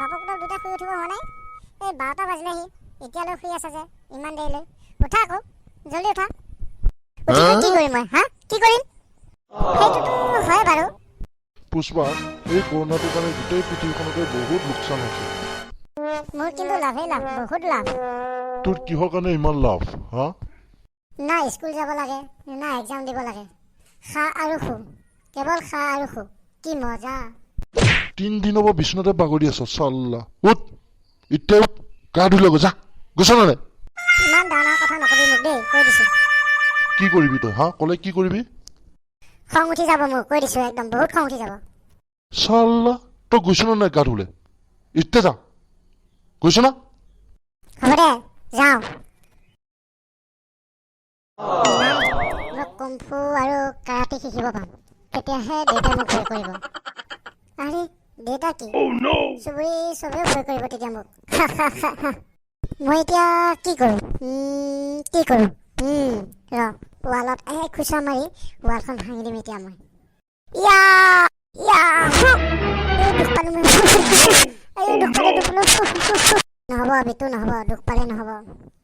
বাপক পুতেক দুটা শুই উঠিব হোৱা নাই? এই 12টা বাজিলেহি, এতিয়ালৈ শুই আছা যে ইমান দেৰিলৈ? উঠা আকৌ, জল্দি উঠা। উঠি গৈ কি কৰিম মই? হা, কি কৰিম? সেইটোতো হয় বাৰু। পুষ্পা, এই কৰোণাটোৰ কাৰণে গোটেই পৃথিৱীখনতে বহুত লোকচান হৈছে। মোৰ কিন্তু লাভেই লাভ, বহুত লাভ। তোৰ কিহৰ কাৰণে ইমান লাভ, হা? না স্কুল যাব লাগে, না এক্সাম দিব লাগে। খা আৰু শু, কেৱল খা আৰু শু। কি মজা! 3 দিনৰ পৰা বিচনাতে বাগৰি আছ। চাল্লা, উঠ, এতিয়া উঠ, গা ধুই লগ, যা। গৈছ নে নাই? ইমান ডাঙৰ ডাঙৰ কথা নকবি মোক দেই, কৈ দিছোঁ। কি কৰিবি তই, হা? ক'লে কি কৰিবি? খং উঠি যাব মোৰ, কৈ দিছোঁ, একদম বহুত খং উঠি যাব। চাল্লা, তই গৈছ নে নাই গা ধুলে? এতিয়া যা। গৈছ না? হ'ব দে, যাওঁ। নাই, মই কুংফু আৰু কাৰাটে শিকিব পাম, তেতিয়াহে দেউতাই মোক ভয় কৰিব। আৰে, দেউতা কি, চুবুৰী চবেও ভয় কৰিব তেতিয়া মোক। মই এতিয়া কি কৰোঁ? কি কৰোঁ? ৰ, ৱালত এই খুচা মাৰি ৱালখন ভাঙি দিম এতিয়া মই। ইয়া ইয়া হু! এই দুখ পালো মই, এই দুখ পালো, দুখ পালো। নহ'ব বিটু, নহ'ব, দুখ পালে নহ'ব,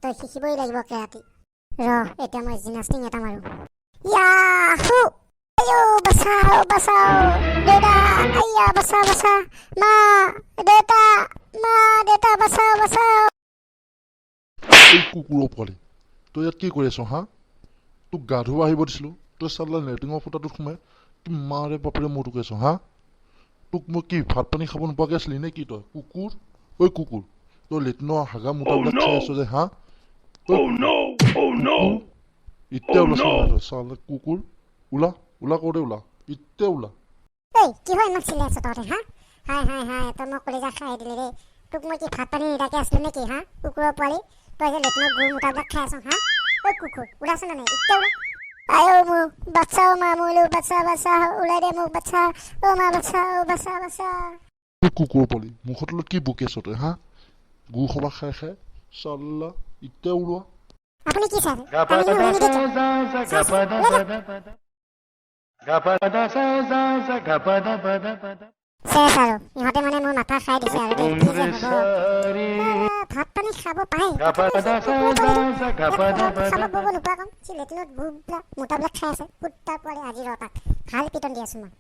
তই শিকিবই লাগিব কেৰাটী। ৰ, এতিয়া মই জিনাষ্টিং এটা মাৰো। ইয়াহু! আয়ো, বচাও, বচাও, দেউতা, আইয়া, বচা, বচা, মা, দেউতা, মা, দেউতা, বচাও, বচাও। এই কুকুৰৰ পোৱালি, তই ইয়াত কি কৰি আছ, হা? তোক গা ধুব আহিব দিছিলোঁ, তই চাল্লা লেট্ৰিনৰ ফুটাটোত সোমাই কি মাৰে বাপেৰে মূৰটো আছ, হা? তোক মই কি ভাত পানী খাব নোপোৱাকৈ আছিলি নে কি তই? কুকুৰ, ঐ কুকুৰ, তই লেট্ৰিনৰ হাগা মোটাবিলাক খাই আছ যে, হা? ঐ কুকুৰ, এতিয়া ওলাচোন তই, চাল্লা কুকুৰ, ওলা, ওলা, কৰোঁতে ওলা, এতিয়া ওলা। ঐ, কি হয় ইমান চিলাই আছ তহঁতে, হা? হাই হাই হাই, তই মোক কলিজা খাই দিলি দেই। তোক মই কি ভাত পানী নিদাকে আছিলো নেকি, হা? কুকুৰৰ পোৱালি, তই যে লেট্ৰিনৰ গু মোটাবিলাক খাই আছ, হা? ঐ কুকুৰ, ওলাচোন নে নাই? এতিয়া ওলা। আয়ো মোক বাচ্চাও, মা, মোলো বাচ্চা, বাচ্চা, ওলাই দে মোক, বাচ্চা, অ' মা, বাচ্চা, অ' বাচ্চা, বাচ্চা। ঐ কুকুৰৰ পোৱালি, মুখৰ তলত কি বকি আছ তই, হা? গু সবা খাই খাই, চাল্লা, এতিয়া ওলোৱা। আপুনি কি চাই আছে? পানী উৰি নিদিয়ে কিয়? চেচ আৰু, ইহঁতে মানে মোৰ মাথা খাই দিছে আৰু দেই। কি যে হ'ব! ভাত পানী খাব পায়, খাব বব নোপোৱা কম। লেট্ৰিনত গুবিলাক মোটাবিলাক খাই আছে। কুত্তাৰ পোৱালি, আজি ৰ, তাক ভাল পিটন দি আছো মই।